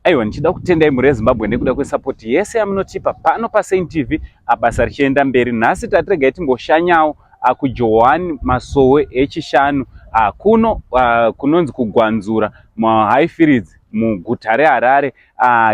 Aiwa, ndichida kutendai mhuri yeZimbabwe nekuda kwesapoti yese yamunotipa pano paSaint TV, basa richienda mberi. Nhasi tatiregai timboshanyawo kuJohani Masowe echishanu kuno kunonzi kuGwanzura muHighfields muguta reHarare.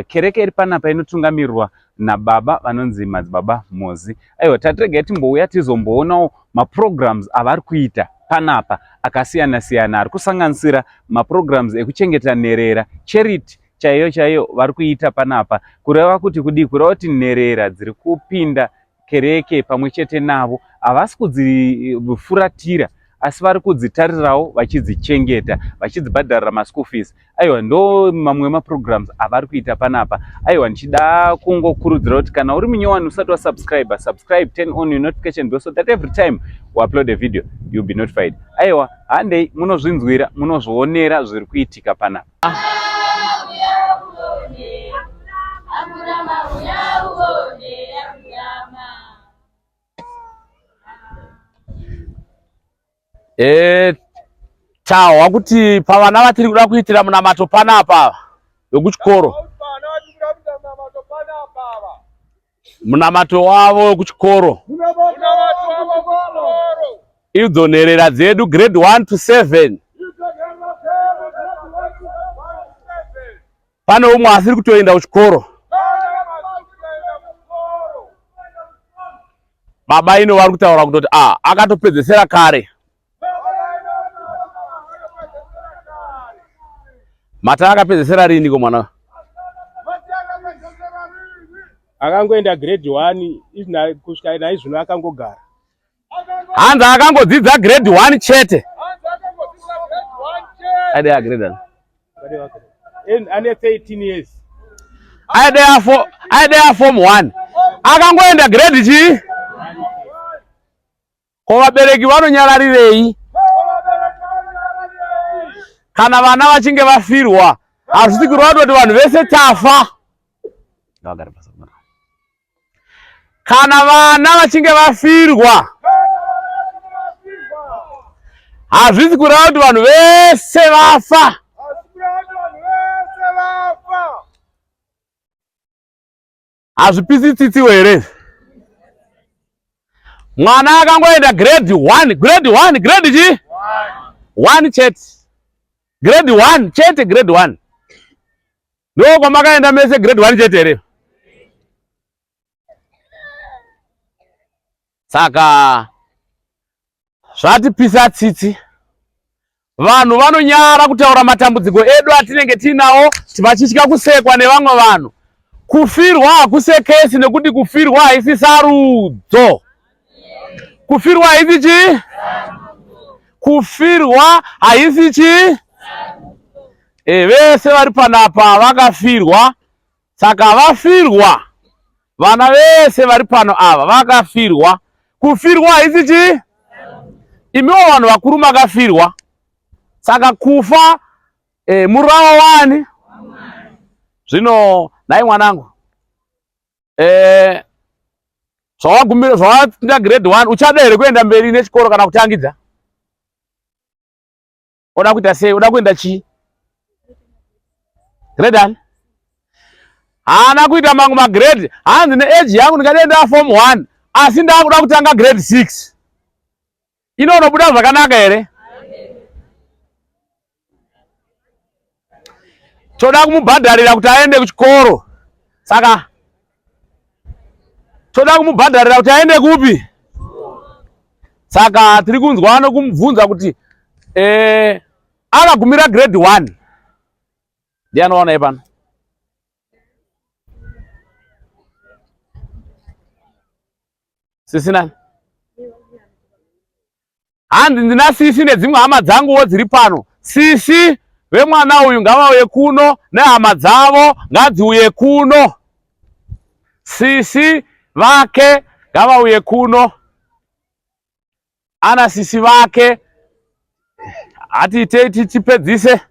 Kereke iri panapa inotungamirirwa nababa vanonzi Madzibaba Mozi. Aiwa, tatiregai timbouya tizomboonawo maprograms avari kuita panapa akasiyana siyana, ari kusanganisira maprograms ekuchengeta nherera, charity chaiyo chaiyo vari kuita panapa. Kureva kuti kudii? Kureva kuti nherera dziri kupinda kereke pamwe chete navo havasi kudzifuratira, asi vari kudzitarirawo vachidzichengeta, vachidzibhadharira maschool fees. Aiwa, ndo mamwe emaprograms avari kuita panapa. Aiwa, ndichida kungokurudzira kuti kana uri munyowani usati wasubscribe, subscribe, turn on your notification bell so that every time we upload a video you'll be notified. Aiwa, handei munozvinzwira, munozvionera zviri kuitika panapa. Tahwa kuti pavana vatiri kuda kuitira munamato panapa wekuchikoro, munamato wavo wekuchikoro, idzo nherera dzedu grade 1 to 7, pane umwe asiri kutoenda kuchikoro. Baba ino vari kutaura kutoti a akatopedzesera kare. Mata akapedzesera rini ko mwana? Akangoenda grade 1 izina kusvika naizvino akangogara. Hanzi akangodzidza grade 1 chete. Aide ya grade 1. Ane 13 years. Aide ya 4, aide ya form 1. Akangoenda grade chii? Ko vabereki vanonyararirei? Kana vana vachinge vafirwa, hazvisi kureva kuti vanhu vese tafa. Kana vana vachinge vafirwa, hazvisi kureva kuti vanhu vese vafa. Hazvipisi tsitsi here? Mwana akangoenda grade 1, grade 1, grade chi? 1 chete. Grade 1 chete, grade 1. Ndo kwamakaenda mese grade 1 chete here? Saka zvatipisa tsitsi. Vanhu vanonyara kutaura matambudziko edu atinenge tiinawo vachitya kusekwa nevamwe vanhu. Kufirwa hakusekesi nekuti kufirwa haisi sarudzo. Kufirwa haisi chii? Kufirwa haisi chii? Vese vari panapa vakafirwa. Saka vafirwa, vana vese vari pano ava vakafirwa. Kufirwa haisi chii? Imiwo vanhu vakuru makafirwa. Saka kufa murawo wani? Zvino nhai mwanangu, zvawagumira, zvawapinda grade 1, uchada here kuenda mberi nechikoro kana kutangidza? Oda kuita sei? Oda kuenda chii? Grade ani? Haana kuita mamwe magrade. Hanzi neage yangu ndingaenda form 1, asi ndakuda kutanga grade 6. Ino unobuda zvakanaka here? Toda kumubhadharira kuti aende kuchikoro. Saka toda kumubhadharira kuti aende kupi? Saka tiri kunzwa nokumubvunza kuti akagumira grade 1. Ndiani waona pano? Sisi nani? Hanzi ndina sisi nedzimwe hama dzanguwo dziri pano. Sisi vemwana uyu ngavauye kuno nehama dzavo ngadziuye kuno. Sisi vake ngavauye kuno. Ana sisi vake hatiitei tichipedzise.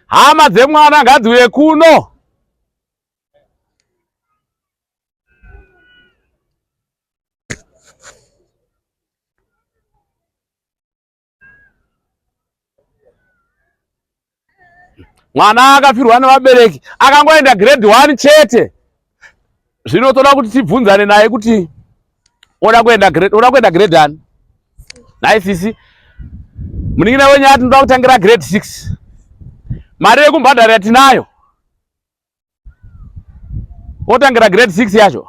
Hama dzemwana ngadziuye kuno. Mwana akafirwa nevabereki akangoenda grade 1 chete. Zvino toda kuti tibvunzane naye kuti oda kuenda grade, oda kuenda grade ani? Nhai sisi, munin'ina wenyu ati ndoda kutangira grade 6. Mari yekumbhadharira tinayo. Otangira grade 6 yacho.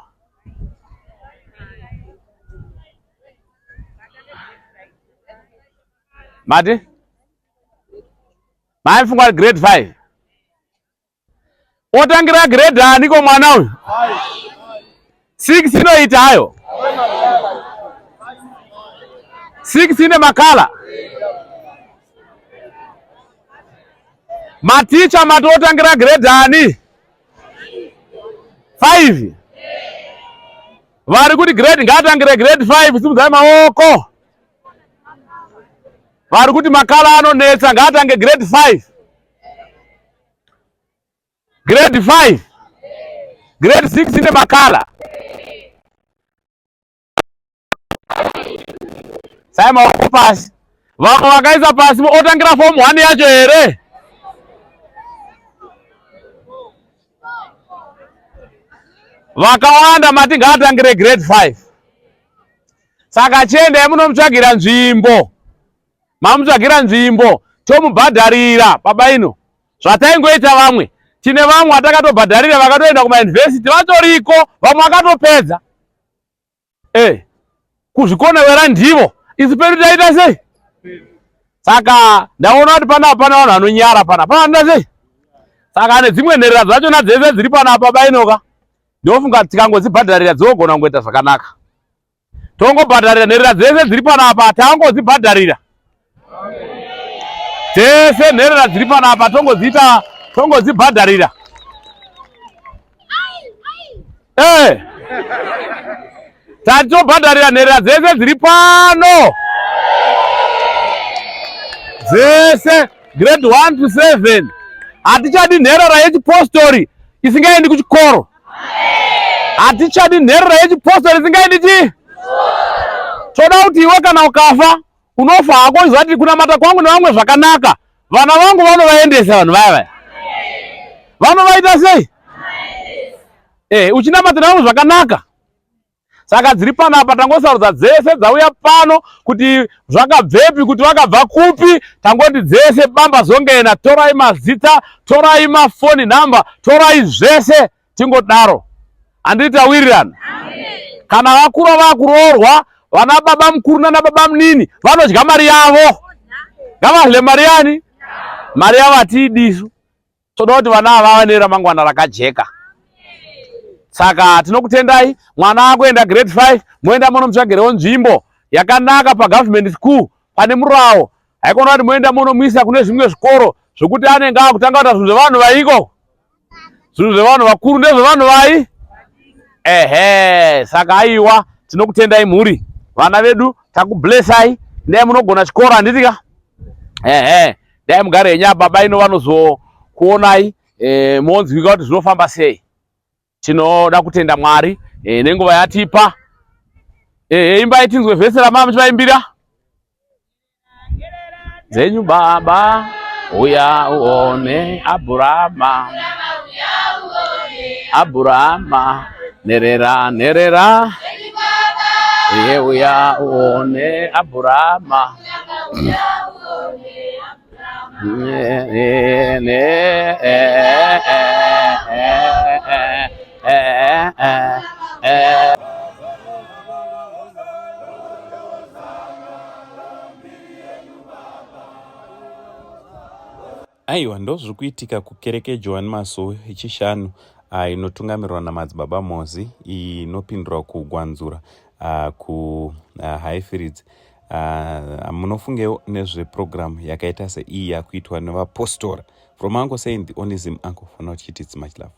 Mati? Mai funga grade 5. Otangira grade ani ko mwana uyu? 6 inoita hayo. 6 ine makala. Maticha mati otangira grade ani? 5. Vari kuti grade ngaatangire grade 5 simudzai maoko. Vari kuti makala anonetsa ngaatange grade 5. Grade 5. Grade 6 ine makala. Sai maoko pasi. Vamwe vakaisa pasi otangira form 1 yacho here? Vakawanda mati ngaatangire grade 5. Saka chiendai munomutsvagira nzvimbo. Mamutsvagira nzvimbo tomubhadharira baba ino. Zvataingoita vamwe. Tine vamwe vatakatobhadharira vakatoenda kumayunivhesiti vatoriko, vamwe vakatopedza. Eh, kuzvikonewera ndivo. Isu pedu taita sei? Saka ndaona kuti pana pana vanhu vanonyara pana. Pana vanoita sei? Saka nedzimwe nherera dzachona dzese dziri panapa baba inoka. Ndofunga tikangodzibhadharira dzinogona kungoita zvakanaka. Tongobhadharira nherera dzese dziri panapa, tangodzibhadharira dzese nherera dziri panapa, tongodziita tongodzibhadharira. Eh, tatobhadharira nherera dzese dziri pano dzese grade 1 to 7. Hatichadi nherera yechipostori isingaendi kuchikoro. Hatichadi nherera yechipostori isingaendi chi. Toda kuti iwe kana ukafa unofa hako uchiziva kuti kunamata kwangu nevamwe zvakanaka. Vana vangu vanovaendesa vanhu vaya vaya. Vanovaita sei? Eh, uchinamata nevamwe zvakanaka. Saka dziri panapa tangosarudza dzese dzauya pano kuti zvakabvepi, kuti vakabva kupi, tangoti dzese bamba zongena, torai mazita, torai mafoni number, torai zvese, tingodaro. Handiti tawirirana? Kana vakura vakuroorwa, vana baba mukuru nana baba munini vanodya mari yavo. Ngavadye mari yani? Mari yavo hatiidisu. Toda kuti vana ava vave neramangwana rakajeka. Saka tinokutendai, mwana akuenda grade 5, moenda munomutsvagirewo nzvimbo yakanaka pagovernment school pane murawo. Haikona kuti moenda munomuisa kune zvimwe zvikoro zvokuti anenge akutanga kuita zvinhu zvevanhu vaiko. Zvinhu zvevanhu vakuru ndezvevanhu vai. Ehe, saka aiwa tinokutendai mhuri. Vana vedu takublessai, ndai munogona chikoro handiti ka? Ehe. Dai mugare henyu baba ino vanozokuonai e, monzwika kuti zvinofamba sei. Tinoda kutenda Mwari e, nenguva yatipa. E, imbai tinzwe vhesi ramama muchivaimbira. Dzenyu baba uya uone Abrahama Abrahama nherera nherera iye uya uone Abrahama Aiwa, ndozviri kuitika kukereke Johani Masowe yechishanu inotungamirwa naMadzibaba Mozi inopindura kuGwanzura kuHighfields. Munofungewo nezveprogram yakaita seiyi yakuitwa nevapostora. From Uncle Saint, the only Zim uncle for now, it's much love.